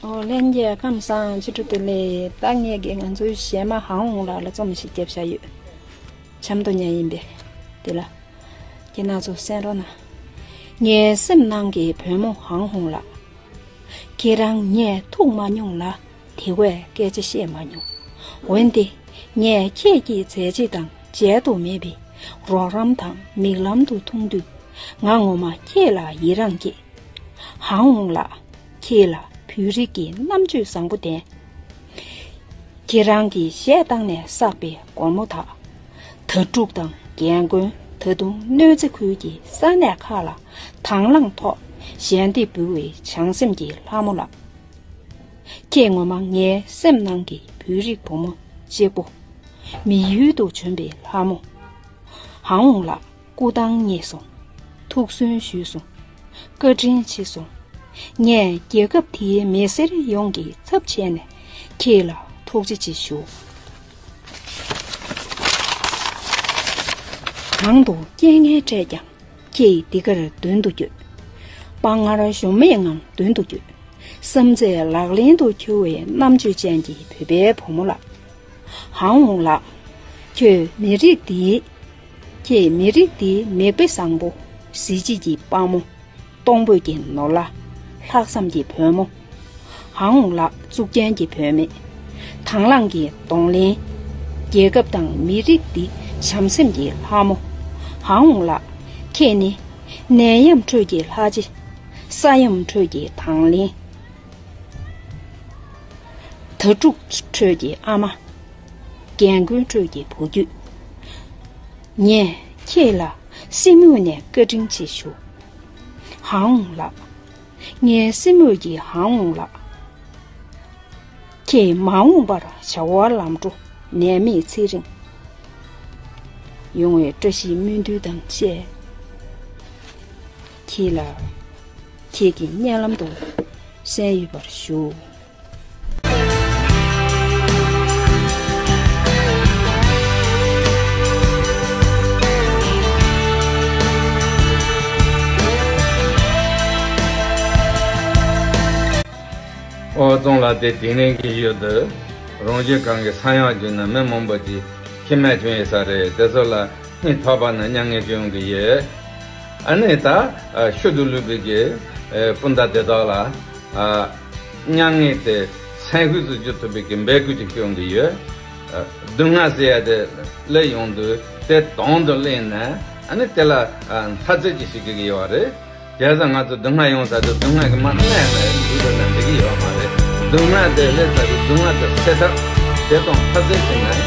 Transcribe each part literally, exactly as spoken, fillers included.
ཨོ་ལྷན་རྒྱས་ཁམས་བཟང་། ཕྱི་དྲོ་བདེ་ལེགས། ད་ངས་ཀྱི་ང་ཚོའི་གཞས་མ་ཧང་ཧུང་ལགས་ལ་རྩོམ་ཞིག་བརྒྱབ་བཞག་ཡོད། ཆབ་མདོ་ཉ་ཡིན་པས་དེ་ལ། ཁྱེད་རྣམ་ཚོ་གསན་རོགས་གནང་། ངའི་སེམས་ནང་གི་བུ་མོ་ཧང་ཧུང་ལགས། ཁྱེད་རང་ངས་ཐུག་མ་མྱོང་ལ། དེ་བས་སྐད་ཆ་བཤད་མ་མྱོང་། འོན་ཏེ། ངས་ཁྱེད་ཀྱི་མཛད་རྗེས་དང་མཇལ་དུ་མེད་པའི་རོགས་རམ་དང་མིག་ལམ་དུ་མཐོང་དུས། ང་ངོ་མ་ཁྱེད་ལ་ཡི་རངས་སྐྱེས། ཧང་ཧུང་ལགས། ཁྱེད་ལ་བོད་རིགས་ཀྱི་རྣམ་དཔྱོད་བཟང་པོ་ལྡན། ཁྱེད་རང་གིས་གཞས་བཏང་ནས་བསགས་པའི་སྒོར་མོ་དག། དྭ་ཕྲུག་དང་རྒན་རྒོན། ད་དུང་གནོད་འཚེ་ཁུལ་གྱི་ས་གནས་ཁག་ལ་དང་བླངས་ཐོག་ཞལ་འདེབས་འབུལ་བའི་བྱང་སེམས་ཀྱི་ལྷ་མོ་ལགས། ཁྱེད་ངོ་མ་ངའི་སེམས་ནང་གི་བོད་རིགས་བུ་མོ་གཅིག་པོ། མི་ཡུལ་དུ་བྱོན་པའི་ལྷ་མོ། ཧང་ཧུང་ལགས། སྐུ་ཐང་རྙེད་སོང་། ཐུགས་སུན་ཞུས་སོང་། བཀའ་དྲིན་ཆེ་སོང་། ངས་རྒྱལ་ཁབ་དེའི་མི་སེར་ཡོངས་ཀྱི་ཚབ་བྱས་ནས་ཁྱེད་ལ་ཐུགས་རྗེ་ཆེ་ཞུ། གང་དུ་རྐྱེན་ངན་འཕྲད་ཀྱང་ཁྱེད་འདི་གར་མདུན་དུ་བསྐྱོད། དཔའ་ངར་གཞོམ་མེད་ངང་མདུན་དུ་བསྐྱོད། བསམ་རྩེ་ལག་ལེན་དུ་འཁྱོལ་བའི་རྣམ་དཔྱོད་ཅན་གྱི་བོད་པའི་བུ་མོ་ལགས། ཧང་ཧུང་ལགས། ཁྱོད་མི་རིགས་འདིའི། ཁྱེད་མི་རིགས་འདིའི་མིག་དཔེ་བཟང་པོ། གཟི་བརྗིད་ཀྱི་དཔའ་མོ། གཏོང་ཕོད་ཀྱི་ནོར་ལྷ། ལྷག་བསམ་གྱི་བུ་མོ། ཧང་ཧུང་ལགས། གཙུག་རྒྱན་གྱི་བུད་མེད། དང་བླངས་ཀྱི་གདོང་ལེན། རྒྱལ་ཁབ་དང་མི་རིགས་འདི་བྱམས་སེམས་ཀྱི་ལྷ་མོ། ཧང་ཧུང་ལགས། ཁྱེད་ནི་ནད་ཡམས་ཁྲོད་ཀྱི་ལྷ་རྗེ། ས་ཡམས་ཁྲོད་ཀྱི་དང་བླངས། དྭ་ཕྲུག་ཁྲོད་ཀྱི་ཨ་མ། རྒན་རྒོན་ཁྲོད་ཀྱི་བུ་རྒྱུད། ངས་ཁྱེད་ལ་སེམས་ཡུལ་ནས་བཀའ་དྲིན་ཆེ་ཞུ། ཧང་ཧུང་ལགས། ངའི་སེམས་ཡུལ་གྱི་ཧང་ཧུང་ལགས། ཁྱེད་མ་འོངས་པར་བྱ་བ་ལམ་འགྲོ། ནད་མེད་ཚེ་རིང་ཡོང་བའི་བཀྲ་ཤིས་སྨོན་འདུན་དང་བཅས། ཁྱེད་ལ། ཁྱེད་ཀྱི་སྙན་ལམ་དུ་གསན་ཡོད་པར་ཞུ། ཨོ་ཙོང་ལ་དེ་དེ་རིང་གི་ཡུལ་དུ་རང་བཞིན་གང་གི་ས་ཡང་བརྒྱུད་ནས་མི་མང་པོ་ཅིག་ཁྱིམ་མེད་བྱུང་ཡོད་ས་རེད། དེ་ཚོ་ལ་སྙིང་ཐག་པ་ནས་མྱ་ངན་བྱུང་གི་ཡོད། ཨ་ནི་ད་ཤུལ་དུ་ལུས་པའི་གི་སྤུན་ཟླ་དེ་དག་ལ་མྱ་ངན་དེ་སེམས་ཤུགས་སུ་འགྱུར་ཐུབ་པའི་གི་འབོད་སྐུལ་ཅིག་སྐྱོན་གི་ཡོད། སྡུག་བསྔལ་ཟེར་ཡ་དེ་སླེབས་ཡོང་དུས་དེ་དོན་དུ་གླེང་ནས་ཨ་ནི་དེ་ལ་འཐབ་རྩོད་ཅིག་བྱེད་དགོས་ཀྱི་ཡོད་རེད། བྱས་ཙང་ང་ཚོ་སྡུག་བསྔལ་ཡོང་ས་དེ་སྡུག་བསྔལ་གྱི་མ་གནས་ནས་འདུག་ཟེར་ན་འགྲིག་གི་ཡོད་མ་རེད། སྡུག་བསྔལ་དེ་སླེབས་ས་དེ་སྡུག་བསྔལ་དེ་སེལ་ཐབས་དེ་དང་འཐབ་རྩོད་བྱས་ནས་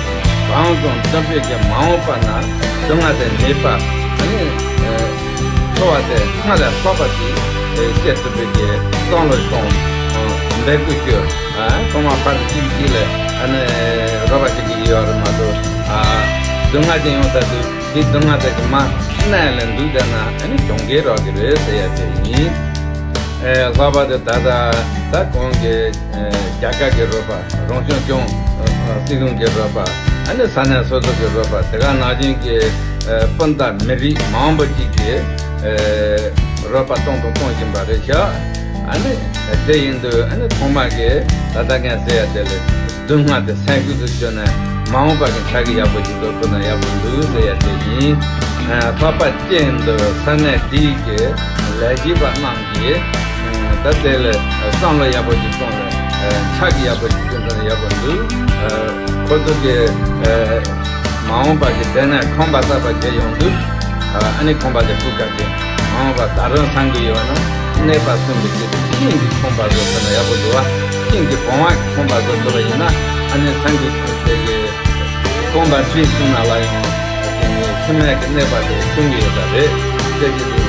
གང་དང་འདོད་པའི་གི་མ་འོངས་པ་ན་སྡུག་བསྔལ་དེ་མེད་པ་ཨ་ནི། འཚོ་བ་དེ་སྔར་ལས་ལྷག་པ་ཞིག་སྐྱེལ་ཐུབ་པའི་གི་བསམ་བློ་གཏོང་། འབོད་སྐུལ་ཞུ། ཨ་ཐོག་མ་ཕར་གཅིག་གཅིག་ལ་ཨ་ནི་རོགས་པ་བྱེད་ཀྱི་ཡོད་རེད་མ་གཏོགས། ཨ་སྡུག་བསྔལ་ཅན་ཡོང་ས་དུས་དེ་སྡུག་བསྔལ་དེ་གི་མ་གནས་ལ་འདུག་བསྡད་ན་ཨ་ནི་གྱོང་གུན་རག་གི་རེད་ཟེར་ཡ་དེ་ཡིན། ཨེ་ལྷག་པར་དུ་ད་ལྟ་ད་གོང་གི་ཨེ་རྒྱ་གར་གྱི་རོགས་པ། རང་སྐྱོང་ལྗོངས་ཨ་ཨ་སྲིད་གཞུང་གི་རོགས་པ། ཨ་ནི་ས་གནས་སོ་སོ་གི་རོགས་པ། དེ་ག་ནང་བཞིན་གྱི་ཨེ་སྤུན་ཟླ་མི་རིགས་མང་པོ་ཅིག་གི་ཨེ་རོགས་པ་གཏོང་དང་གཏོང་བཞིན་པ་རེད་ཤག་ཨ་ནི་དེ་ཡིན་དུས་ཨ་ནི་ཚང་མ་གི་ད་ལྟ་ངས་ཟེར་ཡ་དེ་ལས་སྡུག་བསྔལ་དེ་སེམས་ཤུགས་སུ་བཅུག་ནས་མ་འོངས་པ་གི་ཆ་གི་ཡག་པོ་ཞིག་བཟོ་ཐུབ་ན་ཡག་པོ་འདུག་ཟེར་ཡ་དེ་ཡིན། ཨ་ལྷག་པར་ཅན་དུ་ས་གནས་དེའི་གི་ལས་བྱེད་པ་རྣམས་ཀྱིས་ད་དེ་ལ་བསམ་བློ་ཡག་པོ་ཞིག་གཏོང་བའི་ཆ་གི་ཡག་པོ་ཞིག་བསྐྲུན་ཐུབ་ན་ཡག་པོ་འདུག་ཁོ་ཚོ་གི་མ་འོངས་པ་གི་དེ་ནས་ཁང་པ་གསར་པ་བྱས་ཡོང་དུས་ཨ་ནི་ཁང་པ་དེ་སྤུས་ཀ་ཅན། མ་འོངས་པ་ད་རུང་སང་གི་ཡོད་ན་གནས་པ་གསུམ་གྱི་ཆེད་དུ་ཤིང་གི་ཁང་པ་བཟོ་ཐུབ་ན་ཡག་པོ་འདུག་བ། ཤིང་གི་བུང་བ་གི་ཁང་པ་བཟོ་ཐུབ་པ་ཡིན་ན་ཨ་ནི་སང་གི་ཁང་དེ་གི་ཁང་པ་ཁྲི་གསུམ་ནང་ལ་ཡང་ཁྱིམ་མེད་ཀྱི་གནས་པ་དེ་བྱུང་གི་ཡོད་ས་རེད། དེ་བཞིན་དུ་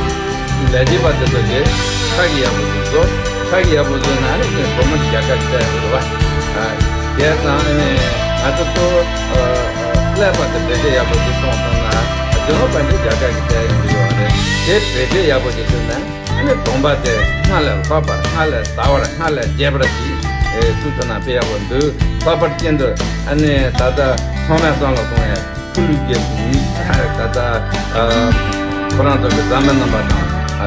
ལས་བྱེད་པ་དེ་ཚོ་གིས་ཁ་གི་ཡག་པོ་ཞིག་བཟོ། ཁ་གི་ཡག་པོ་བཟོས་ན་ཨ་ནི་སྒོར་མོ་དེ་རྒྱ་གར་གྱི་སྤྲད་ཡོང་གི་རེད་བ། དེ་ཙང་ཨ་ནི་ང་ཚོ་ཚོ་ཀླད་པ་དེ་བེད་སྤྱོད་ཡག་པོ་ཞིག་གཏོང་ཐུབ་ན་རྒྱུ་ནོར་དཔལ་འབྱོར་རྒྱ་གར་གྱི་སྤྲད་ཡོང་གི་ཡོད་རེད། དེ་བེད་སྤྱོད་ཡག་པོ་ཞིག་བྱུང་ན་ཨ་ནི་གྲོང་པ་དེ་སྔར་ལས་ལྷག་པར་སྔར་ལས་དར་བར་སྔར་ལས་རྒྱས་པར་ཞིག་བཙུགས་ཐུབ་ན་དཔེ་ཡག་པོ་འདུག་ལྷག་པར་ཅན་དུ་ཨ་ནི་ད་ལྟ་ཚང་མས་བསམ་བློ་གཏོང་ཡ་ཆོས་ལུགས་ཀྱི་ད་ལྟ་ཁོ་རང་ཚོ་གི་མཛངས་མི་རྣམ་པ་དང་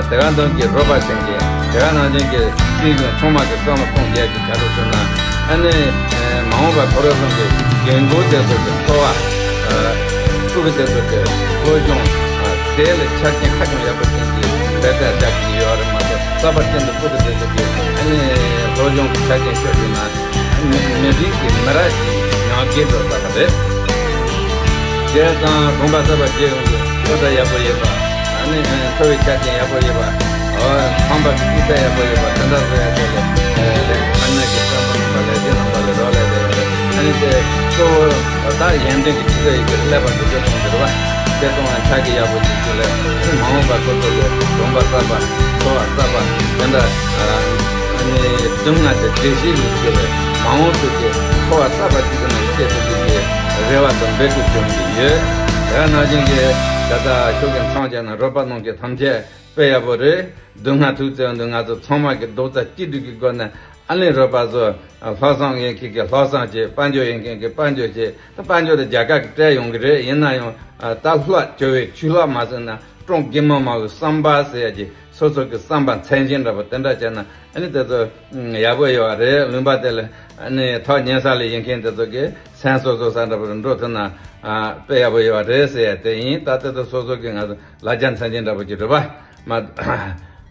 དེ་ག་འདྲ་གི་རོགས་པ་ཅན་གྱི་ དེ་ག་ནང་བཞིན་གྱི་སྲིད་གཞུང་ཚང་མ་གི་བསམ་བློ་གཏོང་རྒྱུ་གི་ག་རེ་ཟེར་ན། ཨ་ནི་མ་འོངས་པ་ཁོ་རང་ཚོ་གི་རྒན་རྒོན་དེ་ཚོ་གི་འཚོ་བ། ཕྲུ་གུ་དེ་ཚོ་གི་སློབ་སྦྱོང་དེ་ལ་ཆ་རྐྱེན་ཧ་ཅང་ཡག་པོ་ཅན་གྱི་འབད་བརྩོན་བྱ་དགོས་ཀྱི་ཡོད་རེད་མ་གཏོགས། གསར་པ་ཅན་དུ་ཕྲུ་གུ་དེ་ཚོ་གི་ཨ་ནི་སློབ་སྦྱོང་གི་ཆ་རྐྱེན་ཤོར་ཡོད་ན། མི་མི་རིགས་ཀྱི་མི་རབས་ཀྱི་ཉམས་རྒུད་དུ་བཏང་བ་རེད། བྱས་ཙང་གོམ་པ་གསར་པ་བརྒྱུད་ཡོང་དུས་སྤུས་ཚད་ཡག་པོ་ཡོད་པ། ཨ་ནི་འཚོ་བའི་ཆ་རྐྱེན་ཡག་པོ་ཡོད་པ། ཨོ། ཁང་པ་གི་སྤུས་ཚད་ཡག་པོ་ཡོད་པ་དེ་འདྲ་བཟོ་ཡག་ཐོག་ལ་ཨ་ནི་ཕ་ནས་ཀྱི་བསམ་པ་རྣམ་པ་ལས་གཞི་རྣམ་པ་ལས་རོགས་ལས་རེད། ཨ་ནི་དེ་གཙོ་བོ་ད་ཡོན་ཏན་གྱི་ཆུ་ཚད་ཡོད་པའི་ཀླད་པ་འདུ་འཛོམས་གཏོང་རྒྱུ་རེད་པ། དེ་གཏོང་བའི་ཕྱག་གི་ཡག་པོ་ཅིག་བྱུང་ལས་མ་འོངས་པ་ཁོ་ཚོ་ལ་གོམ་པ་གསར་པ་འཚོ་བ་གསར་པ་དེ་འདྲ། ཨ་ནི་སྡུག་བསྔལ་དེ་བདེ་སྐྱིད་ལ་བསྒྱུར་བའི་མ་འོངས་པའི་གི་འཚོ་བ་གསར་པ་ཅིག་གི་ནང་སྐྱེལ་ཐུབ་པའི་གི་རེ་བ་དང་འབོད་སྐུལ་ཞུ་གི་ཡོད། དེ་ནང་བཞིན་གྱི་ད་ལྟ་ཤོག་གི་མཚམས་བཅད་ན་རོགས་པ་གནང་མཁན་ཐམས་ཅད་དཔེ་ཡག་པོ་རེད། སྡུག་བསྔལ་ཐུག་ཚེ་འདི་ང་ཚོ་ཚང་མ་གི་རྡོག་རྩ་གཅིག་སྒྲིལ་གྱི་སྒོ་ནས་ཨ་ནི་རོགས་པ་ཚོ་ལྷག་བསམ་ཡོད་མཁན་གྱི་ལྷག་བསམ་བྱེད། དཔལ་འབྱོར་ཡོད་མཁན་གྱི་དཔལ་འབྱོར་བྱེད། ད་དཔལ་འབྱོར་དེ་རྒྱ་གར་གྱི་སྤྲད་ཡོང་གི་རེད། ཡིན་ན་ཡང་ཨ་ད་ལྷག་ཇོ་བོའི་ཆུ་ལྷག་མ་ཟེར་ན་ཀྲོང་གི་མ་མ་གི་བསམ་པ་ཟེར་ཡ་གྱི་སོ་སོ་གི་བསམ་པ་མཚན་ཅན་འདྲ་པོ་དེ་འདྲ་བྱས་ན་ཨ་ནི་དེ་ཚོ་ཡག་པོ་ཡོད་པ་རེད། ལུང་པ་དེ་ལ་ཨ་ནི་ཐག་ཉེ་ས་ལ་ཡོད་མཁན་དེ་ཚོ་གི་སེམས་སོ་སོ་ས་འདྲ་པོ་འགྲོ་ཐུབ་ན་ཨ་དཔེ་ཡག་པོ་ཡོད་པ་རེད་ཟེར་ཡ་དེ་ཡིན། ད་དེ་ཚོ་སོ་སོ་གི་ང་ཚོ་ལ་རྒྱ་མཚན་ཅན་འདྲ་པོ་ཅིག་རེད་པ། མ།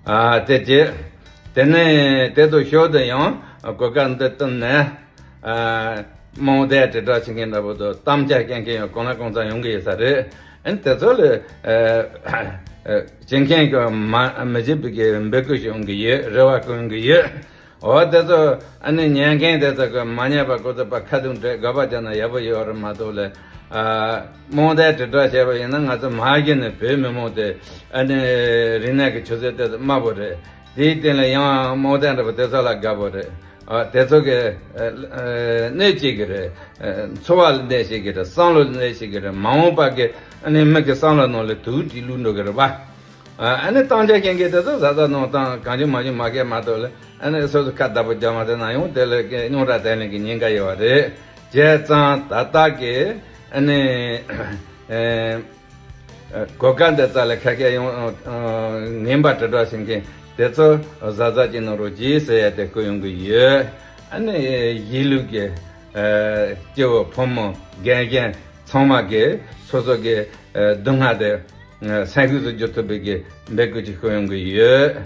ཨ། དེ་རྗེས། དེ་ནས་དེ་དང་ཞོར་དུ་ཡང་གོ་སྐབས་འདི་བསྟུན་ནས། ཨ། རྨོངས་དད་དྲིལ་བསྒྲགས་བྱེད་མཁན་འདྲ་པོ་དང་གཏམ་བཤད་སྐྱོན་མཁན་ཡང་གང་ལ་གང་འཚམ་ཡོང་གི་ཡོད་ས་རེད། ཨ་ནི་དེ་ཚོ་ལ། ཨ། བྱེད་མཁན་གྱི་མ་མི་བྱེད་པའི་གི་འབོད་སྐུལ་ཞིག་ཡོང་གི་ཡོད། རེ་བ་ཞིག་ཡོང་གི་ཡོད། འོ་དེ་ཚོ་ཨ་ནི་ཉན་མཁན་དེ་ཚོ་གི་མ་ཉན་པ་ཁོ་ཚོ་པ་ཁ་རྡུང་སྤྲད་དགོས་པ་བྱས་ན་ཡག་པོ་ཡོད་རེད་མ་གཏོགས་ལས། ཨ། རྨོངས་དད་དྲིལ་བསྒྲགས་བྱས་པ་ཡིན་ན་ང་ཚོ་མ་གཞི་ནས་བོད་མི་མང་དེ་ཨ་ནི་རིག་གནས་ཀྱི་ཆུ་ཚད་དེ་དམའ་པོ་རེད། དེའི་སྟེང་ལ་ཡང་རྨོངས་དད་འདྲ་པོ་དེ་ཚོ་ལ་དགའ་པོ་རེད། ཨ། དེ་ཚོ་གི་ཨ་ཨ་གནོད་བྱེད་ཀྱི་རེད། ཨ། འཚོ་བ་ལ་གནོད་བྱེད་ཀྱི་རེད། བསམ་བློ་ལ་གནོད་བྱེད་ཀྱི་རེད། མ་འོངས་པ་གི་ཨ་ནི་མི་གི་བསམ་བློ་ནང་ལ་དུག་ཅིག་བླུགས་འགྲོ་གི་རེད་པ། ཨ་ནི་གཏམ་བཤད་མཁན་གྱིས་དེ་ཚོ་གཟབ་གཟབ་གནང་སྟངས་གང་བྱུང་མང་བྱུང་མ་བཤད་མ་གཏོགས་ལ། ཨ་ནི་སོ་སོ་ཁ་བརྡ་པོ་རྒྱག་མ་ཐུབ་ན་ཡང་དེ་ལ་རྙོག་དྲ་དེ་ནས་ཀྱི་ཉེན་ཁ་ཡོད་པ་རེད། བྱས་ཙང་ད་ལྟ་གི་ཨ་ནི་ཨ་གོ་སྐབས་འདི་རྩ་ལ་ཁ་སྐད་ཡང་ངན་པ་དྲིལ་བསྒྲགས་བྱེད་མཁན་དེ་ཚོ་གཟབ་གཟབ་ཅིག་གནང་རོགས་གྱིས་ཟེར་ཡ་དེ་ཞུ་ཡོང་གི་ཡོད། ཨ་ནི་གཞིས་ལུས་ཀྱི་ཨ་སྐྱེ་བོ་ཕོ་མོ་རྒན་གཞོན་ཚང་མ་གིས་སོ་སོ་གི་ཨ་སྡུག་བསྔལ་དེ་སེམས་ཤུགས་སུ་འགྱུར་ཐུབ་པའི་གི་འབོད་སྐུལ་ཅིག་ཞུ་ཡོང་གི་ཡོད།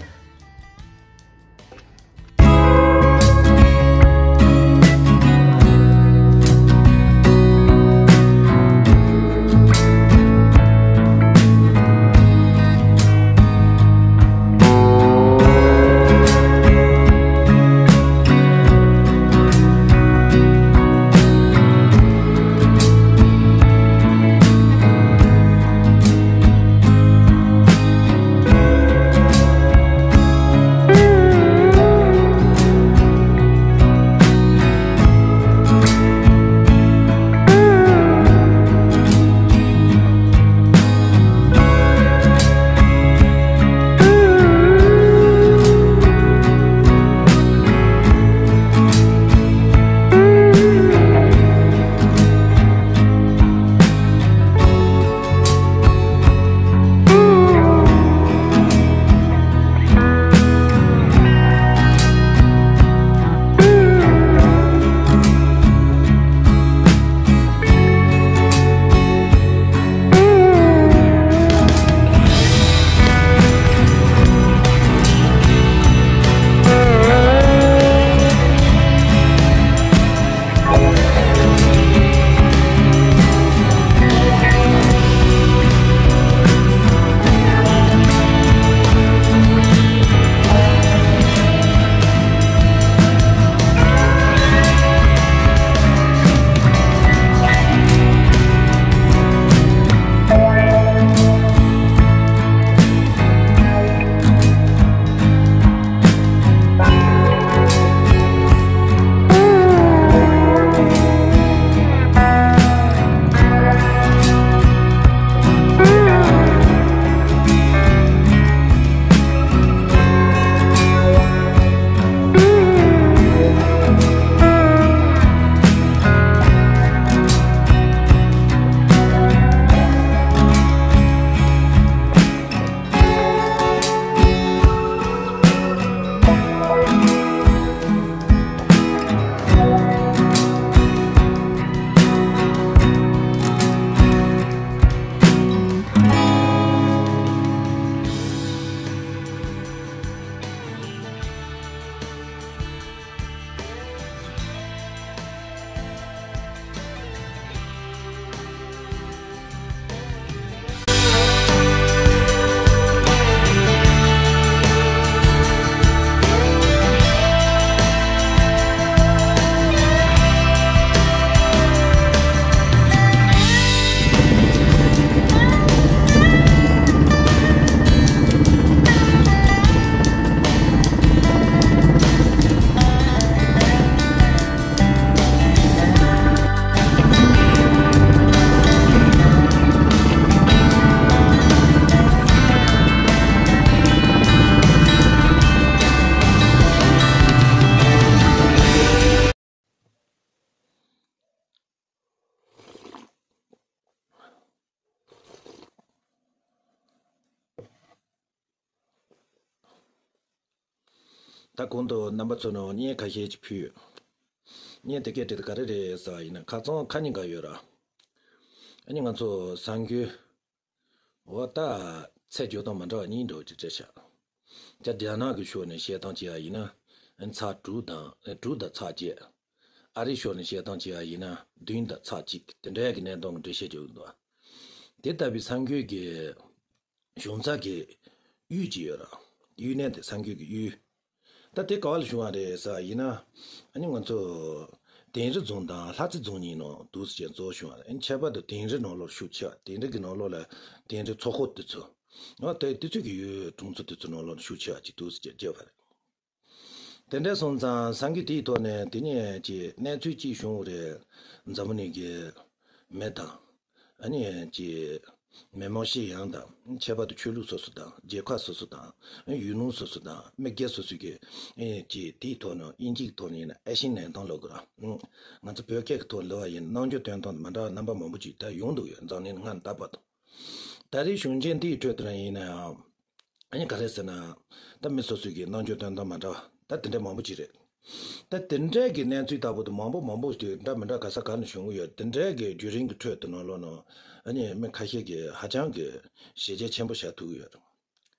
ད་གོང་དུ་རྣམ་པ་ཚོ་ནང་བརྙན་ཁ་ཤས་ཅིག་ཕུལ་ཡོད། བརྙན་དེ་གའི་དེ་ག་རེ་རེད་ཟེར་བ་ཡིན་ན། ཁ་རྩང་ཁ་ཉིན་འགའ་ཡོད་ར། ཨ་ནི་ང་ཚོ་གསར་འགོད་འོ་ད་ཚད་འཇོག་སྟངས་མ་འདྲ་བ་གཉིས་འདྲ་བོ་ཅིག་བྱས་ཤག་ད་རྒྱ་ནག་གི་ཕྱོགས་ནས་བཤད་སྟངས་བྱས་པ་ཡིན་ན་ཚེག་དྲུག་དང་དྲུག་དང་ཚེག་བརྒྱད། ཨ་རིའི་ཕྱོགས་ནས་བཤད་སྟངས་བྱས་པ་ཡིན་ན་བདུན་དང་ཚེག་གཅིག་དེ་འདྲའི་གི་གནས་སྟངས་ཀྱི་འགྲེལ་བཤད་བྱེད་ཀྱི་འདུག་དེ་ལྟ་བུའི་གསར་འགོད་ཀྱི་བྱུང་ཚར་གྱི་ཡུལ་ཅིག་ཡོད་ར། ཡུལ་གནས་དེ་གསར་འགོད་ཀྱི་ཡུལ། ད་དེ་ག་བ་ལ་བྱུང་བ་རེད་ཟེར་བ་ཡིན་ན། ཨ་ནི་ང་ཚོ་དིང་རི་རྫོང་དང་ལྷ་རྩེ་རྫོང་གཉིས་ནང་འདུག་སེ་བྱས་གཙོ་བོ་བྱུང་བ་རེད། ཨ་ནི་ཁྱད་པར་དུ་དིང་རི་ནང་ལོགས་ཤུགས་ཆེ་བ། དིང་རི་གི་ནང་ལོགས་ལ་དིང་རི་མཚོ་ཁོག་དེ་ཚོ། འོ་དེ་དེ་ཚོ་གི་ཡུལ་གྲོང་ཚོ་དེ་ཚོ་ནང་ལོགས་ལ་ཤུགས་ཆེ་བ་ཅིག་འདུག་སེ་བྱས་བརྒྱབ་པ་རེད། དེ་འདྲ་སོང་ཙང་གསར་འགོད་དེའི་ཐོག་ནས་དེ་ནས་ཀྱི་གནས་ཚུལ་གཅིག་བྱུང་བ་རེད། འཛམ་བུ་གླིང་གི་མི་དང་། ཨ་ནི་ཀྱི་མི་མང་སྤྱི་ཡོངས་དང་། ཁྱད་པར་དུ་ཆོས་ལུགས་སོ་སོ་དང་། རྒྱལ་ཁབ་སོ་སོ་དང་། ཡུལ་ལུང་སོ་སོ་དང་། མི་སྒེར་སོ་སོ་གི་ཀྱི་དེའི་ཐོག་ནས་དབྱིན་ཇིའི་ཐོག་ནས་ཡིན་ན་ཨེ་ཤིན་ནན་ཏང་ལབ་དགོས་ར། ང་ཚོ་བོད་སྐད་ཀྱི་ཐོག་ལབ་པ་ཡིན་ན་རྣམ་འགྱུར་སྟོན་སྟངས་མ་འདྲ་བ་རྣམ་པ་མང་པོ་ཅིག་ད་ཡོང་འདུག་ཡོད། འཛམ་གླིང་སྔར་ད་བར་དུ། ད་རེས་གཞུང་ཆེན་འདིའི་ཁྲོད་དུ་རང་ཡིན་ན་ཡང་། ཨ་ནི་ག་རེ་ཟེར་ན། ད་མི་སོ་སོའི་གི་རྣམ་འགྱུར་སྟོན་སྟངས་མ་འདྲ་བ་ད་དེ་འདྲ་མང་པོ་ཅིག་རེད། ད་དེ་འདྲའི་གི་གནས་ཚུལ་ལྟ་བུ་དེ་མང་པོ་མང་པོ་ཞིག་འདྲ་མི་འདྲ་ག་ས་ག་ནས་བྱུང་གི་ཡོད། དེ་འདྲའི་གི་བརྒྱུད་རིམ་གི་ཁྲོད་དུ་ནང་ལོགས་ནང་ཨ་ནི་མི་ཁ་ཤས་ཀྱིས་ཧ་ཅང་གི་བྱས་རྗེས་ཆེན་པོ་བཞག་ཐུབ་ཀྱི་ཡོད་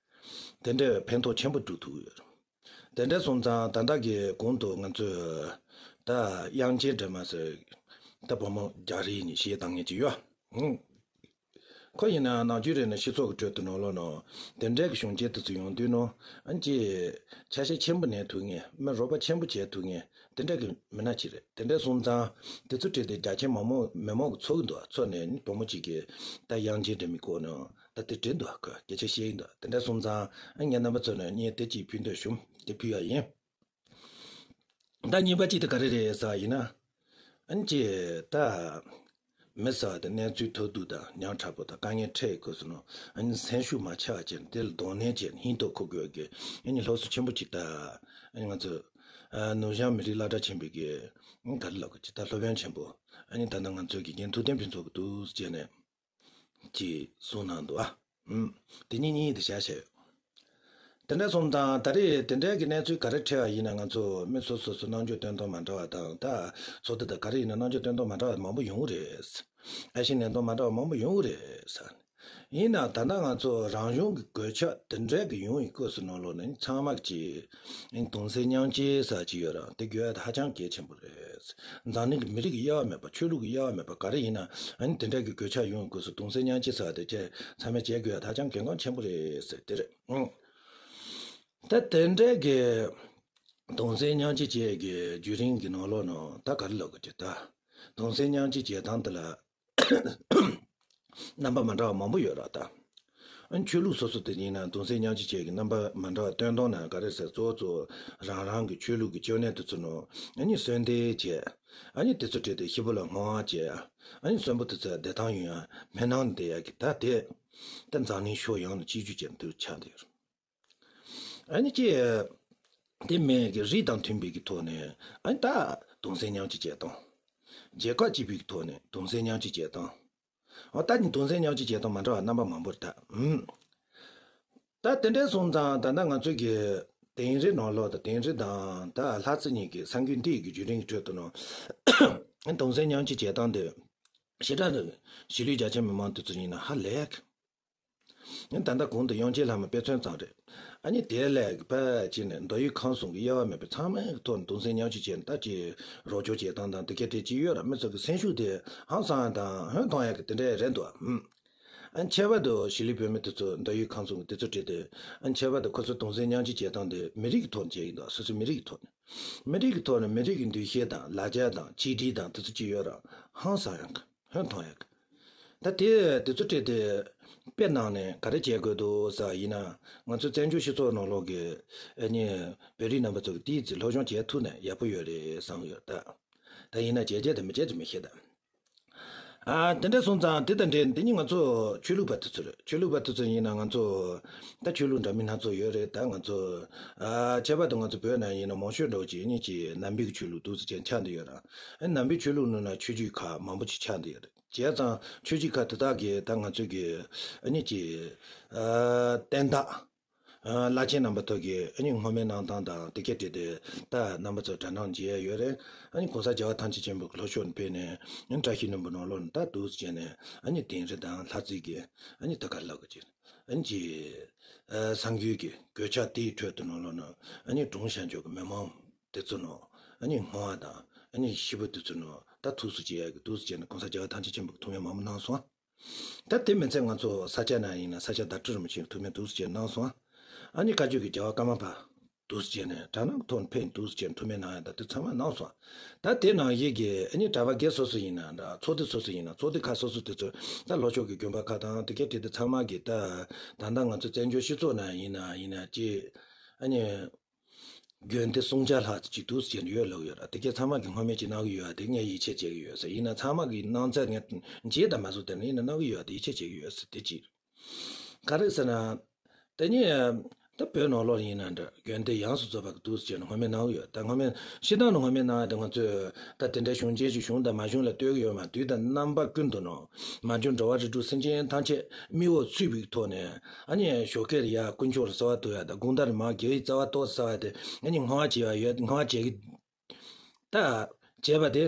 རེད། དེ་འདྲའི་ཕན་ཐོགས་ཆེན་པོ་སྒྲུབ་ཐུབ་ཀྱི་ཡོད་རེད། དེ་འདྲ་སོང་ཙང་ད་ལྟ་གི་གོང་དུ་ང་ཚོས་ད་དབྱངས་ཅན་སྒྲོལ་མ་ཟེར་ད་བུ་མོ་རྒྱ་རིགས་ནས་གཞས་བཏང་མཁན་ཅིག་ཡོད། ཧུང་། ཁོ་ཡིན་ན་ནམ་རྒྱུན་རེ་ནས་སྤྱི་ཚོགས་ཀྱི་ཁྲོད་དུ་ནང་ལོགས་ནང་དེ་འདྲའི་གི་བྱུང་རྐྱེན་དེ་ཚོ་ཡོང་དུས་ནང་ཨ་ནི་ཅིག་ཆ་ཤས་ཆེན་པོ་ལེན་ཐུབ་མཁན། མི་རོགས་པ་ཆེན་པོ་བྱེད་ཐུབ་མཁན་དེ་འདྲ་གི་མི་སྣ་ཅིག་རེད། དེ་འདྲ་སོང་ཙང་དེ་ཚོ་བྲིས་ཏེ་རྒྱ་ཆེ་མང་མོ་མི་མང་གི་ཚོར་གི་འདུག་ཚོར་ནས་ནི་བུ་མོ་གཅིག་གིས་ད་དབྱངས་ཅན་སྒྲོལ་མའི་སྐོར་ནང་ད་དེ་བྲིས་འདུག་ཁོས་སྐད་ཆ་བཤད་ཀྱི་འདུག་དེ་འདྲ་སོང་ཙང་ཨ་ངས་རྣམ་པ་ཚོ་ནས་བརྙན་དེ་གཅིག་ཕུལ་འདོད་བྱུང་། དེ་ཕུལ་བ་ཡིན། ད་གཉིས་པ་གཅིག་དེ་ག་རེ་རེད་ཟེར་བ་ཡིན་ན། ཨ་ནི་ཅིག་ད་མི་ཟེར་བ་དེ་གནས་ཚུལ་ཐབས་སྡུག་དང་ཉམ་ཕྲ་པོ་དང་དཀའ་ངལ་འཕྲད་ཡོད་དགོས་སོང་ནོ། ཨ་ནི་སེམས་ཤུགས་མ་ཆག་བྱས་ནས་དེ་ལ་གདོང་ལེན་བྱས་ནས་ཧིང་ཐོག་འཁོར་དགོས་ཀྱི་ཨ་ནི་སློབ་གསོ་ཆེན་པོ་ཅིག་ད་ཨ་ནི་ང་ཚོ་ཨ་ནུབ་བྱང་མི་རིགས་སློབ་གྲྭ་ཆེན་པོའི་གི་ཨ་ནི་ག་རེ་ལབ་དགོས་ཅིག་ད་སློབ་དཔོན་ཆེན་པོ་ཨ་ནི་ད་ལྟ་ང་ཚོའི་དགེ་རྒན་ཐུབ་བསྟན་ཕུན་ཚོགས་ཀྱིས་འདུག་སེ་བྱས་ནས། ཅེས་གསུངས་གནང་འདུག་ཨ། ཨུམ། དེ་གཉིས་གཉིས་དེ་བཞག་བྱས་ཡོད། དེ་འདྲ་སོང་ཙང་ད་རེས་དེ་འདྲའི་གི་གནས་ཚུལ་ག་རེ་འཕྲད་པ་ཡིན་ན་ང་ཚོ་མི་སོ་སོ་སོ་རྣམ་འགྱུར་སྟོན་སྟངས་མ་འདྲ་བ་དང་། ད་ཚོགས་འདུ་དང་ག་རེ་ཡིན་ན་རྣམ་འགྱུར་སྟོན་སྟངས་མ་འདྲ་བ་མང་པོ་ཡོང་གི་རེད། ཨེ་ཤེས་གནས་སྟངས་མ་འདྲ་བ་མང་པོ་ཡོང་གི་རེད་ཟེར། ཡིན་ན་ད་ལྟ་ང་ཚོ་རང་བྱུང་གི་གོད་ཆག་དེ་འདྲའི་གི་ཡོང་བའི་སྐབས་སུ་ནང་ལོགས་ནས་ཚང་མ་གཅིག་གདུང་སེམས་མཉམ་སྐྱེད་ཟེར་གཅིག་ཡོད་ར། དེ་དགོས་ཡ་དེ་ཧ་ཅང་གལ་ཆེན་པོ་རེད། འཛམ་གླིང་གི་མི་རིགས་ཀྱི་དབྱེ་བ་མེད་པ། ཆོས་ལུགས་ཀྱི་དབྱེ་བ་མེད་པ། ག་རེ་ཡིན་ན་ཨ་ནི་དེ་འདྲ་གི་གོད་ཆག་ཡོང་དགོས་སུ་གདུང་སེམས་མཉམ་སྐྱེད་ཟེར་བ་དེ་ཁྱེད་ཚང་མས་བྱེད་དགོས་ཡ་ད་ཅང་གལ་འགངས་ཆེན་པོ་རེད་ཟེར་དེ་རེད། ཨང་། ད་དེ་འདྲའི་གི་གདུང་སེམས་མཉམ་སྐྱེད་བྱེད་ཀྱི་བརྒྱུད་རིམ་གྱི་ནང་ལོགས་ནང་ད་ག་རེ་ལབ་དགོས་ཀྱི་ད། གདུང་སེམས་མཉམ་སྐྱེད་བྱེད་སྟངས་དེ་ལ་རྣམ་པ་མ་འདྲ་བ་མང་པོ་ཡོད་ར་ད། ཨ་ནི་ཆོས་ལུགས་སོ་སོ་དེ་ཡིན་ན་གདུང་སེམས་མཉམ་སྐྱེད་བྱེད་ཀྱི་རྣམ་པ་མ་འདྲ་བ་སྟོན་སྟངས་ན་ག་རེ་ཟེར། གཙོ་བོ་གཙོ་བོ་རང་རང་གི་ཆོས་ལུགས་ཀྱི་སྐྱབས་གནས་དེ་ཚོ་ནང་ཨ་ནི་གསོལ་འདེབས་བྱས། ཨ་ནི་དེ་ཚོ་བྲིས་ཏེ་ཤི་བོ་ལ་བསྔོ་བ་བྱས། ཨ་ནི་གསོན་པོ་དེ་ཚོ་བདེ་ཐང་ཡོང་ཡ་སྨོན་ལམ་འདེབས་ཡ་གི་ད་དེ་ད་འཛམ་གླིང་ཕྱོགས་ཡོངས་ལ་གཅིག་གྱུར་ཅན་དུ་ཆགས་བསྡད་ཡོད། ཨ་ནི་ཅི། དེ་མིན་གྱི་རིགས་དང་མཐུན་པའི་གི་ཐོག་ནས་ཨ་ནི་ད་གདུང་སེམས་མཉམ་སྐྱེད་བྱེད་སྟངས། རྒྱལ་ཁབ་གཅིག་པའི་གི་ཐོག་ནས་གདུང་སེམས་མཉམ་སྐྱེད་བྱེད་སྟངས། འོ་ད་ནི་གདུང་སེམས་མཉམ་སྐྱེད་བྱེད་སྟངས་མ་འདྲ་བ་རྣམ་པ་མང་པོ་རེད་ད། ཨུམ། ད་དེ་འདྲ་སོང་ཙང་ད་ལྟ་ང་ཚོའི་གི་དིང་རི་ནང་ལོགས་དང་། དིང་རི་དང་ད་ལྷ་རྩེ་གཉིས་ཀྱི་གསར་འགྱུར་འདི་ཡི་གི་བརྒྱུད་རིམ་གྱི་ཁྲོད་དུ་ནང་གདུང་སེམས་མཉམ་སྐྱེད་བྱེད་སྟངས་དེ་ཞེ་དྲག་གཞིས་ལུས་རྒྱ་ཆེ་མི་མང་དེ་ཚོ་ཡིན་ན་ཧ་ལས། ད་ལྟ་གོང་དུ་དབྱངས་ཅན་ལྷ་མོ་དཔེ་མཚོན་ཙམ་རེད། ཨ་ནི་དེ་ལས་ཕར་ཕྱིན་ནས་མདོ་དབུས་ཁམས་གསུམ་གྱི་དབྱེ་བ་མེད་པའི་ཚང་མའི་ཐོག་ནས་གདུང་སེམས་མཉམ་སྐྱེད་བྱས་ནས་ད་ཅིག་རོགས་སྐྱོར་བྱེད་སྟངས་དང་དེ་ག་དེ་ཅིག་ཡོད་ར། མི་ཚོ་གི་སེམས་ཤུགས་དེ་ཧང་སང་ཡ་དང་ཧོན་ཐོར་ཡ་གི་དེ་འདྲ་རེད་འདུག་ཨ། ཨ་ནི་ཁྱད་པར་དུ་གཞིས་ལུས་བོད་མི་དེ་ཚོ་མདོ་དབུས་ཁམས་གསུམ་གྱི་དེ་ཚོ་བྲིས་ཏེ། ཨ་ནི་ཁྱད་པར་དུ་ཁོ་ཚོ་གདུང་སེམས་མཉམ་སྐྱེད་བྱེད་སྟངས་དེ་མི་རིགས་ཀྱི་ཐོག་ནས་བྱེད་ཀྱི་འདུག་སོ་སོའི་མི་རིགས་ཀྱི་ཐོག་ནས། མི་རིགས་ཀྱི་འདུ་ཤེས་དང་ལ་རྒྱ་དང་ཆིག་སྒྲིལ་དང་དེ་ཚོ་ཅིག་ཡོད་ར། ཧང་སང་ཡ་གི། ཧོན་ཐོར་ཡ་གི། ད་དེ་དེ་ཚོ་བྲིས་ཏེ་དཔེ་གནང་ནས་ག་རེ་བྱེད་དགོས་འདུག་ཟེར་ཡིན་ན། ང་ཚོ་བཙན་བྱོལ་སྤྱི་ཚོགས་ནང་ལོགས་ཀྱི་ཨ་ནི་བོད་རིགས་རྣམ་པ་ཚོ་གིས་དེའི་ཚེ་སློབ་སྦྱོང་བྱེད་ཐུབ་ན་ཡག་པོ་ཡོད་རེད་བསམ་ཡོད་ད། ད་ཡིན་ན་བྱེད་བྱེད་དང་མི་བྱེད་ཅིག་མི་ཤེས་ད། ཨ་དེ་འདྲ་སོང་ཙང་དེ་དང་འབྲེལ་དེ་ནི་ང་ཚོ་ཆོས་ལུགས་པ་དེ་ཚོ་རེད། ཆོས་ལུགས་པ་དེ་ཚོ་ཡིན་ན་ང་ཚོ་ད་ཆོས་ལུགས་འདྲ་མིན་སྣ་ཚོགས་ཡོད་རེད། ད་ང་ཚོ་ཨ་ཁྱད་པར་དུ་ང་ཚོ་བོད་ནང་ཡིན་ན་མང་ཤོས་འདྲ་བོ་ཅིག་ནི་ཅིག་ནང་པའི་ཆོས་ལུགས་འདུག་ཟེར་ཆགས་བསྡད་ཡོད་ར། ཨ་ནང་པའི་ཆོས་ལུགས་ནང་ན་ཆོས་བརྒྱུད་ཁག་མང་པོ་ཅིག་ཆགས་བསྡད་ཡོད་རེད། བྱས་ཙང་ཆོས་བརྒྱུད་ཁག་དེ་དག་གིས་ད་ང་ཚོ་གི་ཨ་ནི་ཅིག་ཨ་བསྟན་བདག་ བླ་ཆེན་རྣམ་པ་ཚོ་གིས་ཨ་ནི་སྔོན་མའི་གནང་སྟངས་དང་དེ་ག་དེ་དེ་ད་རྣམ་པ་ཚོ་དྲ་སྣང་བྱེད་ཡ་ཡོད་རེད། ཨ་ནི་གོང་ས་རྒྱལ་བ་ཐམས་ཅད་མཁྱེན་པའི་ལྷོ་ཕྱོགས་ནས་ཕེབས་ནས་ཨ་ནི་བཀྲ་ཤིས་ལྷུན་པོ་ནང་ལོགས་ནས་ད་འདུག་སེ་བྱས་ནས་ཨ་ནི་དིང་རི་དང་ལྷ་རྩེ་གི་ཨ་ནི་ད་ག་ལབ་དགོས་ཀྱི་ཨ་ནི་ཅི་ཨ་གསར་འགྱུར་གྱི་གོད་ཆག་དེའི་ཁྲོད་དུ་ནང་ལོགས་ནས་ཨ་ནི་གྲོངས་ཤག་འཇོག་གི་མི་མང་དེ་ཚོ་ནང་ཨ་ནི་བསྔོ་བ་དང་ཨ་ནི་ཤི་བོ་དེ་ཚོ་ནང་ད་ཐུགས་སུ་བྱེད་ཡ་གི་འདུག་སེ་བྱས་ནས་གོང་ས་རྒྱལ་བ་ཐམས་ཅད་མཁྱེན་པའི་ཐུགས་སྨོན་མང་པོ་གནང་སོང་། ད་དེ་མིན་ཚད་ང་ཚོ་ས་སྐྱ་ནང་ཡིན་ན་ས་སྐྱ་བདག་ཁྲི་རིན་པོ་ཆེ་ཐུགས་སྨོན་འདུག་སེ་བྱས་གནང་སོང་། ཨ་ནི་བཀའ་བརྒྱུད་ཀྱི་རྒྱལ་བ་ཀརྨ་པ་འདུག་སེ་བྱས་ནས་དྲ་སྣང་ཐོག་ཕེབས་འདུག་སེ་བྱས་ཐུགས་སྨོན་གནང་ཡ་ད་དེ་ཚང་མ་གནང་སོང་། ད་དེ་ནང་བཞིན་གྱི་ཨ་ནི་གྲྭ་པ་སྒེར་སོ་སོ་ཡིན་ན་འདྲ་ཚོགས་སྡེ་སོ་སོ་ཡིན་ན་ཚོགས་སྡེ་ཁག་སོ་སོ་དེ་ཚོ་ད་ལྷོ་ཕྱོགས་ཀྱི་དགོན་པ་ཁག་དང་དེ་གའི་གྲས་དེ་ཚང་མ་གི་ད་ད་ལྟ་ང་ཚོ་བཙན་བྱོལ་སྤྱི་ཚོགས་ནང་ཡིན་ན་ཡིན་ན་ཅི་ཨ་ནི། དགོན་སྡེ་སུམ་བརྒྱ་ལྷག་ཅིག་འདུག་སེ་བྱས་ནས་ཡོད་ལབ་ཡོད་ར། དེ་གས་ཚང་མ་གིས་སྔོན་མ་ཅིག་གནང་གི་ཡོད་ར། དེ་ངས་ཡིད་ཆེས་བྱེད་ཀྱི་ཡོད་ཟེར། ཡིན་ན་ཚང་མ་གིས་གནང་ཚད་ངས་བརྗེད་དང་མ་བཟོ་དེ་ནས་ཡིན་ན་གནང་གི་ཡོད་ར། དེ་ཡིད་ཆེས་བྱེད་ཀྱི་ཡོད་ཟེར། དེ་གཅིག་ག་རེ་ཟེར་ན། དེ་ནས་ད་བོད་ནང་ལོགས་ཡིན་ན་འདྲ་དགོན་སྡེ་ཡོངས་སུ་རྫོགས་པ་གིས་འདུག་སེ་བྱས་ནས་སྔོན་མ་གནང་གི་ཡོད། ད་སྔོན་མ་སྤྱིར་བཏང་ནས་སྔོན་མ་གནང་ཡ་དེ་ང་ཚོས་ད་དེ་འདྲའི་བྱུང་རྐྱེན་ཞིག་བྱུང་དང་མ་བྱུང་ལ་ལྟོས་ཀྱི་ཡོད་མ། དུས་དང་རྣམ་པ་ཀུན་ཏུ་ནང་མ་བྱོན་འགྲོ་བ་རིགས་དྲུག་སེམས་ཅན་ཐམས་ཅད་མིག་འོད་ཚུད་པའི་ཐོག་ནས་ཨ་ནི་ཞོགས་ཀས་ཡར་དཀོན་མཆོག་ལ་གསོལ་བ་འདེབས་ཡ་དང་དགོང་དག་མར་དགེ་བའི་རྩ་བ་ཏོག་ཙམ་བསགས་ཡ་དེ་ཨ་ནི་བསྔོ་བ་བྱེད་ཡ་ཡོད། བསྔོ་བ་བྱེད་ཀྱི་ད་བྱས་པ་དེ་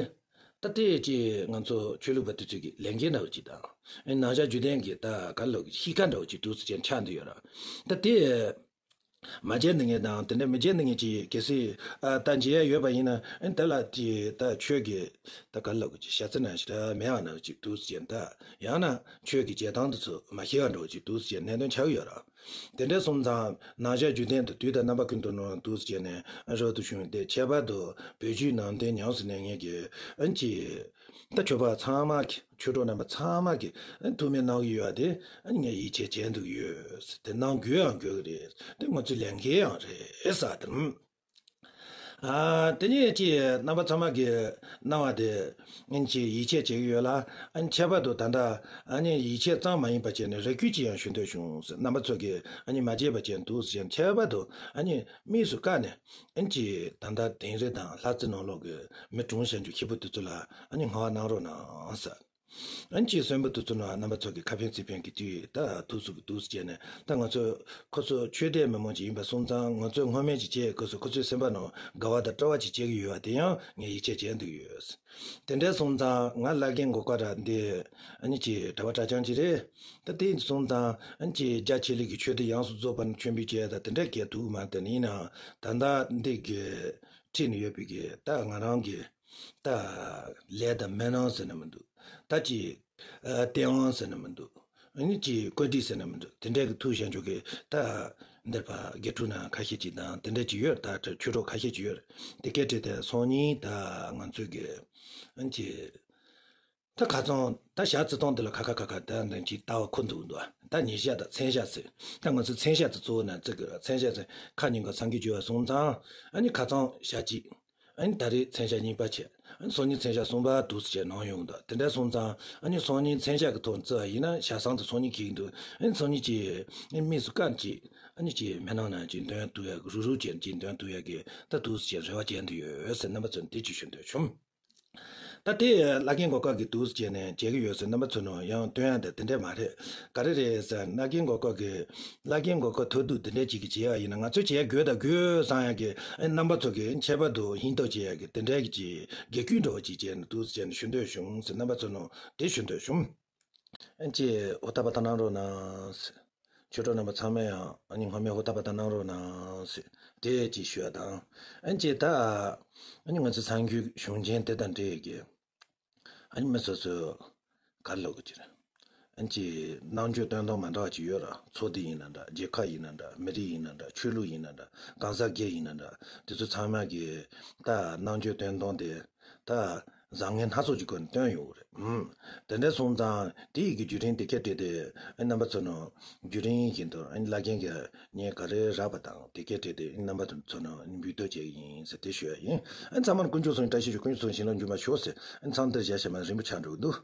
ད་དེ་ཅི་ང་ཚོ་ཆོས་ལུགས་པ་དེ་ཚོ་གི་ལས་འགན་འདྲ་བོ་ཅིག་དང་ཨ་ནི་ནང་བཞག་རྒྱུད་ལྡན་གྱི་ད་ག་ལོག་གི་གཤིས་ཀ་འདྲ་བོ་ཅིག་འདུག་སེ་བྱས་ཆགས་འདུག་ཡོད་ར། ད་དེ། མ་བྱས་ནི་ངས་དང་དེ་འདྲ་མི་བྱས་ནི་ངས་ཀྱིས་གལ་སྲིད་ཨ་ད་བྱེད་ཡ་ཡོད་པ་ཡིན་ན་ཨ་ནི་དེ་ལ་དེ་ད་ཆོས་ཀྱི་ད་ག་ལབ་ཀྱི་ཞྭ་རྩི་ནང་བཞིན་ད་མེད་པ་ནང་བཞིན་འདུག་ཟེར་ད་ཡང་ན་ཆོས་ཀྱི་བྱེད་སྟངས་དེ་ཚོ་མ་ཤེས་པ་འདྲ་བོ་ཅིག་འདུག་ཟེར་གནད་དོན་ཆགས་ཀྱི་ཡོད་ར། དེ་འདྲ་སོང་ཙང་ནང་བཞག་རྒྱུད་ལྡན་དུ་དུས་དང་རྣམ་པ་ཀུན་ཏུ་ནང་འདུག་ཟེར་ནས་རབ་ཏུ་བྱུང་སྟེ་ཁྱད་པར་དུ་བོད་བརྒྱུད་ནང་བསྟན་ཉམས་སུ་ལེན་མཁན་གྱི་ཨ་ནི་ཀྱི། ད་ཆོས་པ་ཚང་མ་གི་ཆོས་གྲོགས་རྣམ་པ་ཚང་མ་གི་ཐུགས་སྨོན་གནང་གི་ཡོད་པ་དེ་ངས་ཡིད་ཆེས་བྱས་འདུག་ཡོད། དེ་གནང་དགོས་ཡང་དགོས་ཀྱི་རེད། དེ་ང་ཚོའི་ལས་འགན་ཡང་རེད་ཟེར་དང་། ཨ་དེ་ནས་ཀྱི་རྣམ་པ་ཚང་མ་གི་གནང་བ་དེ་ངས་ཀྱི་ཡིད་ཆེས་བྱེད་ཀྱི་ཡོད་ལ། ཨ་ནི་ཁྱད་པར་དུ་ད་ལྟ་ཨ་ནི་ཡིད་ཆེས་ཙམ་མ་ཡིན་པ་བྱས་ནས་རེ་སྐུལ་ཅིག་ཡང་ཞུ་འདོད་བྱུང་ཟེར། རྣམ་པ་ཚོ་གི་ཨ་ནི་མ་བརྗེད་པ་བྱས་འདུག་ཟེར། ཁྱད་པར་དུ་ཨ་ནི་དམིགས་སུ་བཀར་ནས། ཨན་ཅི་ད་ལྟ་དིང་རི་དང་ལྷ་རྩེ་ནང་ལོགས་ཀྱི་མི་གྲོངས་ཤག་རྒྱུ་ཤི་བོ་དེ་ཚོ་ལ་ཨ་ནི་བསྔོ་བ་གནང་རོགས་གནང་ཟེར། ཨན་ཅི་གསོན་པོ་དེ་ཚོ་ནང་རྣམ་པ་ཚོ་གི་ཁ་ཕན་ཚིག་ཕན་གྱི་དུས་ད་ཐུགས་སུ་གི་འདུག་སེ་བྱས་ནས། ད་ང་ཚོ་ཁོ་ཚོ་ཆོས་དད་མི་མང་ཅིག་ཡིན་པ་སོང་ཙང་ང་ཚོས་བསྔོ་སྨོན་ཅིག་བྱེད་དགོས་སོ། ཁོ་ཚོའི་སེམས་པ་ནང་དགའ་བ་དང་སྤྲོ་བ་ཅིག་སྐྱེ་གི་ཡོད་པ་དེ་ཡང་ངས་ཡིད་ཆེས་བྱས་འདུག་ཡོད། དེ་འདྲ་སོང་ཙང་ང་བླ་རྒན་མགོ་དཀར་ར་འདི་ཨ་ནི་ཅི་གྲྭ་པ་གྲྭ་རྐྱང་ཅིག་རེད། ད་དེ་སོང་ཙང་ཨ་ནི་ཅི་རྒྱ་ཆེ་ལེགས་ཀྱི་ཆོས་སྡེ་ཡོངས་སུ་རྫོགས་པ་ནས་མཆོད་འབུལ་བྱས་ད་དེ་འདྲ་གས་འདུག་མ་དེ་ནི་ཡིན་ནའང་ད་ལྟ་འདི་གི་ཁྲིད་ནས་ཡོད་པའི་གི་ད་ང་རང་གི་ད་ལས་དང་མི་སྣང་ཟེར་ན་མི་འདུག་ད་ཅི་ཨ་སྟེས་དབང་ཟེར་ན་མི་འདུག་ཨ་ནི་ཅི་བཀོད་སྒྲིག་ཟེར་ན་མི་འདུག་དེ་འདྲ་གི་ཐུགས་བཞེས་འཇོག་གི་ད་འདིར་ཕ་དགེ་ཕྲུག་ནང་ཁ་ཤས་ཅིག་དང་དེ་འདྲ་ཅིག་ཡོད། ད་ཆོས་གྲོགས་ཁ་ཤས་ཅིག་ཡོད། དེ་སྐད་བྲིས་ཏེ་སང་ཉིན་ད་ང་ཚོའི་གི་ཨ་ནི་ཅི། ད་ཁ་སང་ད་ཞག་བརྩི་སྟངས་དེ་ལ་ཁ་ཁ་ཁ་ཁ་ད་འདི་ཅིག་ལྟ་བ་ཁོ་འདུག་འདུག་ད་ཉིན་ཞག་དང་མཚན་ཞག་ཟེར། ད་ང་ཚོ་མཚན་ཞག་དེ་གཙོ་བོ་ན་བརྩི་དགོས། མཚན་ཞག་ཟེར་ཁ་ཉིན་ག་སངས་རྒྱས་བྱོན་པ་སོང་ཙང་ཨ་ནི་ཁ་སང་ཞག་གཅིག་ཨ་ནི་ད་རེས་མཚན་ཞག་གཉིས་པ་བྱས། ཨ་ནི་སང་ཉིན་མཚན་ཞག་གསུམ་པ་འདུག་སེ་བྱས་གནང་ཡོང་འདུག་དེ་འདྲ་སོང་ཙང་ཨ་ནི་སང་ཉིན་མཚན་ཞག་གི་ཐོག་བརྩི་བ་ཡིན་ན་ཞག་སང་དེ་སང་ཉིན་འཁེལ་གི་འདུག་ཨ་ནི་སང་ཉིན་གྱི་ཨ་ནི་དམིགས་སུ་བཀར་ཅིག་ཨ་ནི་ཅིག་མི་སྣང་ན་ཅིག་འདོན་ཐུབ་ཡག་གི་རུག་རུག་བྱས་ཅིག་འདོན་ཐུབ་ཡག་གི་ད་འདུག་སེ་བྱས་རེ་བ་བྱས་འདུག་ཡོད་ཟེར་རྣམ་པ་ཚོ་ནས་དེ་ཅིག་ཞུ་འདོད་བྱུང་། ད་དེ་བླ་རྒན་མགོ་དཀར་གྱིས་འདུག་སེ་བྱས་ནས་མཇལ་གྱི་ཡོད་ཟེར་རྣམ་པ་ཚོ་ནང་ཡང་སྟོན་ཡ་དེ་དེ་འདྲས་མ་རེད། ག་རེ་རེད་ཟེར་ན་བླ་རྒན་མགོ་དཀར་གྱིས་བླ་རྒན་མགོ་དཀར་ཐུགས་སྡུག་དེ་འདྲས་ཅིག་གི་བྱེད་ཡ་ཡིན་ན་ང་ཚོས་བྱེད་ཡ་དགོས་དང་དགོས་བསམ་ཡ་གི་ཨེ་རྣམ་པ་ཚོ་གི་ཁྱད་པར་དུ་ཧིང་ཐག་བཅད་ཡ་གི་དེ་འདྲས་ཀྱི་ཅིག་དགེ་སྐུལ་འདྲ་བོ་ཅིག་བྱས་ནས་འདུག་སེ་བྱས་ནས་ཞུ་འདོད་བྱུང་ཟེར་རྣམ་པ་ཚོ་ནང་དེ་ཞུ་འདོད་བྱུང་། ཨེ་ཅེ་ཧོ་ཐ་པ་ད་གནང་རོགས་གནང་ཟེར། ཆོས་གྲོགས་རྣམ་པ་ཚང་མས་ཡང་ཨ་ནི་སྔོན་མའི་ཧོ་ཐ་པ་ད་གནང་རོགས་གནང་ཟེར་དེ་ཅིག་ཞུ་ཡ་དང་། ཨ་ནི་ཅེ་ད་ཨ་ནི་ང་ཚོ་གསར་འགྱུར་བྱུང་རྐྱེན་དེ་དང་འབྲེལ་གྱི་ཨ་ནི་མི་སོ་སོས་ག་རེ་ལབ་དགོས་ཀྱི་རེད། ཨ་ནི་ཅེ་རྣམ་དཔྱོད་སྟོན་སྟངས་མ་འདྲ་བ་ཅིག་ཡོད་ར། ཚོགས་སྡེ་ཡིན་ན་འདྲ། རྒྱལ་ཁབ་ཡིན་ན་འདྲ། མི་རིགས་ཡིན་ན་འདྲ། ཆོས་ལུགས་ཡིན་ན་འདྲ། གང་ཟག་སྒེར་ཡིན་ན་འདྲ། དེ་ཚོ་ཚང་མ་གི་ད་རྣམ་དཔྱོད་སྟོན་སྟངས་དེ་ད་བཟང་ངན་སྣ་ཚོགས་ཀྱི་སྒོ་ནས་སྟོན་ཡོང་གི་རེད། ཨུམ། དེ་འདྲ་སོང་ཙང་དེ་ཡི་གི་བརྒྱུད་རིམ་དེ་ག་འདྲ་དེ་ཨ་རྣམ་པ་ཚོ་ནང་བརྒྱུད་རིམ་བཞིན་དུ་ཨ་ནི་བླ་རྒན་གྱིས་ངས་ག་རེ་རག་པ་དང་དེ་ག་འདྲ་དེ་ཨ་རྣམ་པ་ཚོ་ནང་འབུལ་གཏུག་བྱེད་ཀྱི་ཡིན་ཟེར་དེ་ཞུ་ཡ་ཡིན། ཨ་ཚང་མར་དཀོན་མཆོག་གསུམ་བཀྲ་ཤིས་ཤོག་དཀོན་མཆོག་གསུམ་བྱིན་རླབས་འཇུག་པར་ཤོག་ཟེར། ཨ་མཚམས་འདིར་བཞག་བྱས་མ་རིང་པོ་ཆགས་འགྲོ་གི་འདུག